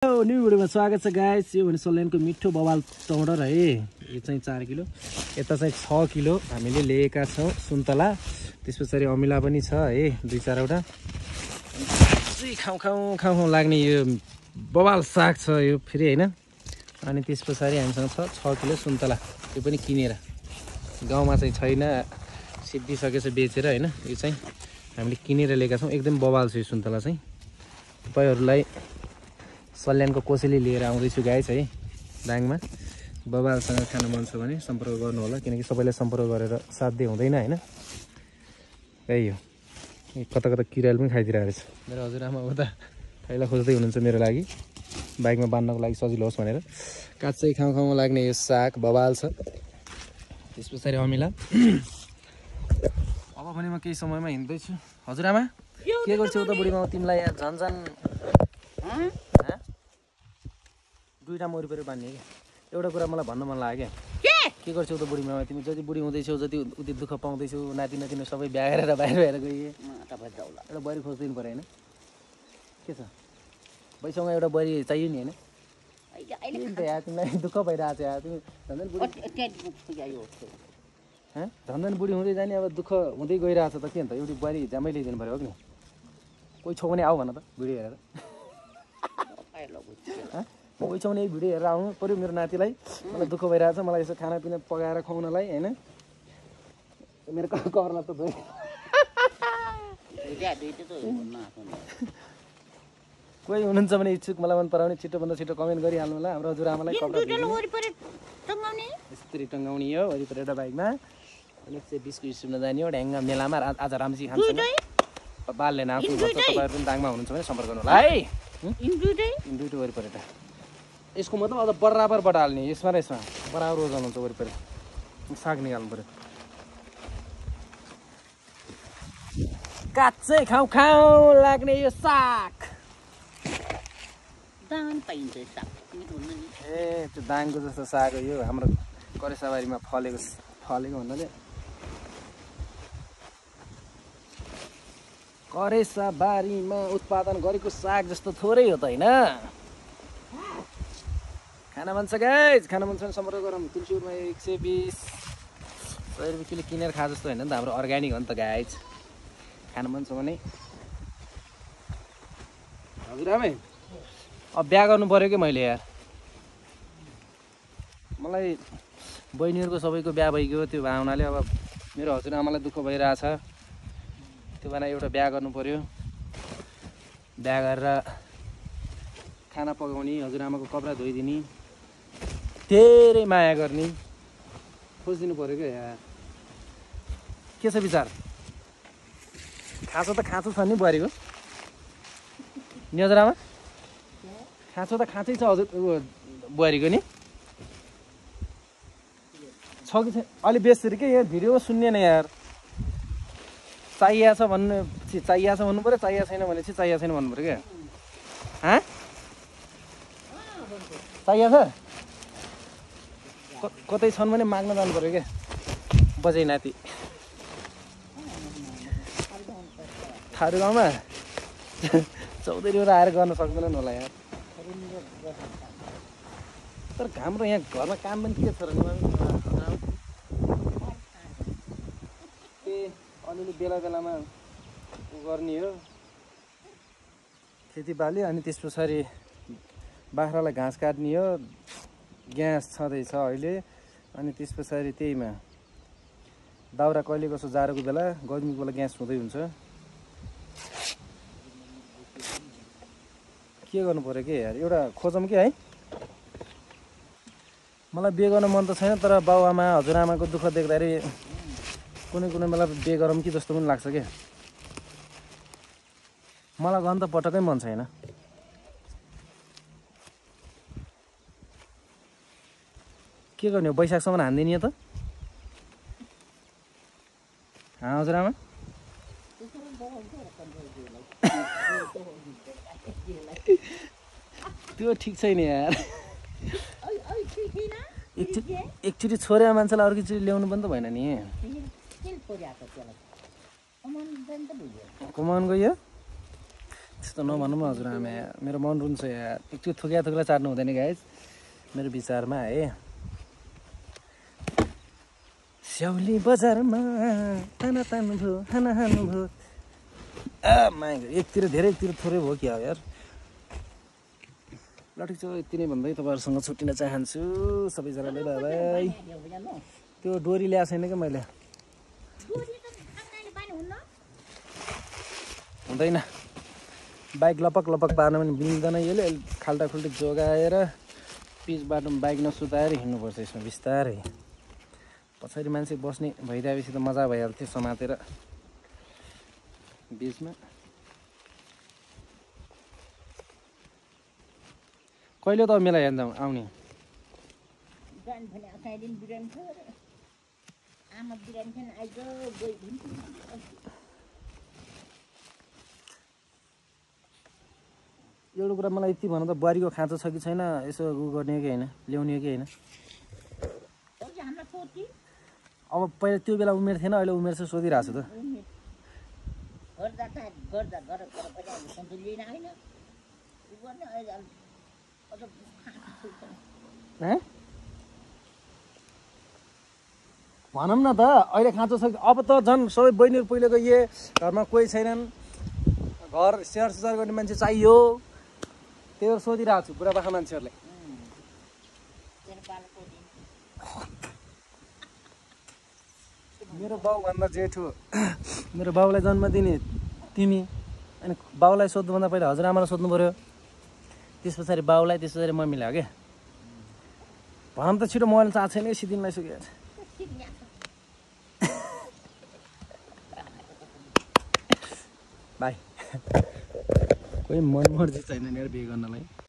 New भिडियोमा स्वागत छ गाइस। यो भने सल्यानको मिठो बवाल टमाटर है। यो चाहिँ 4 किलो, यता चाहिँ 6 किलो हामीले लिएका छौँ सुन्तला। त्यसपछि अमिला पनि छ है 2-4 वटा। खाउँ लाग्ने यो बवाल साग छ यो फेरि हैन। अनि त्यसपछि हामीसँग छ 6 किलो सुन्तला, यो पनि किनेर। गाउँमा चाहिँ छैन, सिद्धिसकेछ बेचेर हैन। यो चाहिँ हामीले किनेर लिएका छौँ। एकदम बवाल छ यो सुन्तला चाहिँ। तपाईहरुलाई सल्यानको कोसेली लिएर आउँदैछु गाइस है। दाङमा बबालसँग खान मन छ भने सम्पर्क गर्नु होला, किनकि सबैलाई सम्पर्क गरेर साध्य हुँदैन हैन। त्यही हो, कता किराले पनि खाइदिरहेको रहेछ। मेरो हजुरआमा उता थैला खोज्दै हुनुहुन्छ मेरो लागि, बाइकमा बान्नको लागि सजिलो होस् भनेर। काँचै खाउँ लाग्ने यो साग बबाल छ। त्यस पछाडि अमिला। अब पनि म केही समयमा हिँड्दैछु। हजुरआमा के गर्छौ त बुढीमा तिमीलाई यहाँ झन्झन दुईटा वरिपरि बान्ने क्या। एउटा कुरा मलाई भन्न मन लाग्यो क्या, के गर्छौ त बुढीमा तिमी? जति बुढी हुँदैछौ जति उति दुःख पाउँदैछौ, नाति नातिनी सबै बिहा गरेर बाहिर भएर गए। एउटा बरी खोजिदिनु पऱ्यो होइन? के छ बैसँग एउटा बरी चाहियो नि होइन? तिमीलाई दुःख भइरहेको छ यार। तिमी झन्झन बुढी हुँदै जाने, अब दुःख हुँदै गइरहेको छ त के अन्त? एउटी बरी ज्यामै ल्याइदिनु पऱ्यो हो कि? कोही छौ भने आऊ भन त भिडियो हेरेर। कोही छौ भने भिडियो हेरेर आउनु पऱ्यो मेरो नातिलाई। मलाई दुःख भइरहेको छ, मलाई यसो खानापिना पकाएर खुवाउनलाई होइन। मेरो कभरमा त कोही हुनुहुन्छ भने इच्छुक मलाई मन पराउने छिटोभन्दा छिटो कमेन्ट गरिहाल्नु होला। हाम्रो हजुरआमालाई यस्तरी टङ्गाउने हो वरिपरि एउटा बाइकमा। अनि 120 को स्पिडमा जाने हो ढ्याङ्गा मेलामा। आज रामजी खान्छ बालले नाच्नु पर्छ। तपाईँहरू पनि दाङमा हुनुहुन्छ भने सम्पर्क गर्नु होला है। इन्डुइटो वरिपरि त यसको मतलब अझ बराबर बटाल्ने, यसमा र यसमा बराबर ओजन हुन्छ। वरिपरि साग निकाल्नु पऱ्यो। काँचै खाउँ लाग्ने यो साग। ए त्यो दाङको जस्तो साग हो यो। हाम्रो करेसाबारीमा फलेको भन्नाले करेसाबारीमा उत्पादन गरेको साग जस्तो थोरै हो त होइन? खाना मन छ गाइज, खाना मन छ भने सम्पर्क गरौँ। तुलसीपुरमा 120 रुपियाँ किलो किनेर खा जस्तो होइन नि त। हाम्रो अर्ग्यानिक हो नि त गाइज। खाना मन छ भने हजुरआमै अब बिहा गर्नु पऱ्यो कि मैले यार। मलाई बहिनीहरूको सबैको बिहा भइगयो, त्यो भए हुनाले अब मेरो हजुरआमालाई दुःख भइरहेछ। त्यो भएर एउटा बिहा गर्नु पऱ्यो। बिहा गरेर खाना पकाउने, हजुरआमाको कपडा धोइदिने, धेरै माया गर्ने खोजिदिनु पऱ्यो क्या यार। के छ विचार? खाँचो त खाँचो छ नि बुहारीको नि हजुरआमा? खाँचो त खाँचै छ हजुर बुहारीको नि। छ कि छैन अहिले बेच्दै के यहाँ भिडियो सुन्ने न यार। चाहिएको छ भन्नु पऱ्यो, चाहिएको छैन भने चाहिँ चाहिएको छैन भन्नु पऱ्यो क्या। चाहिएको छ कतै छन् भने माग्न जानु पऱ्यो क्या। बजै नाति थारू गाउँमा 14 रुपियाँ आएर गर्न सक्दैनन् होला यार। तर हाम्रो यहाँ घरमा काम पनि के छ र अलिअलि बेलामा गर्ने हो खेतीबाली। अनि त्यस पछाडि बाख्रालाई घाँस काट्ने हो। ग्यास छँदैछ अहिले। अनि त्यस पछाडि त्यहीमा दाउरा कहिले कसो जाडोको बेला, गर्मीको बेला ग्यास हुँदै हुन्छ। के गर्नु पऱ्यो के यार, एउटा खोजौँ कि है। मलाई बिहे गर्न मन त छैन, तर बाउआमा हजुरआमाको दुःख देख्दाखेरि कुनै बेला बिहे गरौँ कि जस्तो पनि लाग्छ क्या। मलाई गर्न त पटक्कै मन छैन। के गर्ने हो, वैशाखसम्म हान्दिने त हजुरआमा? त्यो ठिक छैन यार। एकचोटि छोडेर मान्छेलाई अर्कोचोटि ल्याउनु पनि त भएन नि। कमान गयो त्यस्तो नभनौँ न हजुर आमा, मेरो मन रुन्छ यार। एकचोटि थुक्ला चाट्नु हुँदैन गाइज मेरो विचारमा है। स्याउली बजारमा ताना तान्नु भयो, हाना हान्नु भयो। एकतिर धेरै एकतिर थोरै भयो क्या हो यार। ल ठिक छ, यति नै भन्दै तपाईँहरूसँग छुट्टिन चाहन्छु सबैजनाले। बाई। त्यो डोरी ल्याएको छैन क्या मैले, हुँदैन। बाइक लपक लपक पार्न पनि मिल्दैन यसले। खाल्टाखुल्टी जोगाएर पिच बाटोमा बाइक नसुताएर हिँड्नुपर्छ यसमा बिस्तारै। पछाडि मान्छे बस्ने भइदिएपछि त मजा भइहाल्थ्यो समातेर बिचमा। कहिले त मेला हेर्न आउने? एउटा कुरा मलाई यति भन त, बुहारीको खाँचो छ कि छैन यसो उ गर्ने कि होइन, ल्याउने कि होइन? अब पहिला त्यो बेला उमेर थिएन, अहिले उमेर चाहिँ सोधिरहेको छु त। भनौँ न त अहिले खाँचो छ। अब त झन् सबै बहिनीहरू पहिलेको घरमा कोही छैनन्, घर स्याहार सुसार गर्ने मान्छे चाहियो, त्यही भएर सोधिरहेको छु बुढापाका मान्छेहरूले। मेरो बाउभन्दा जेठो, मेरो बाउलाई जन्म दिने तिमी, अनि बाउलाई सोध्नुभन्दा पहिला हजुरआमालाई सोध्नु पऱ्यो, त्यस पछाडि बाउलाई, त्यस पछाडि मम्मीलाई हो क्या। भनौँ त छिटो, मोबाइल चार्ज छैन सिदिन लगाइसक्यो। भाइ कोही मनमर्जी छैन नि बिहे गर्नलाई।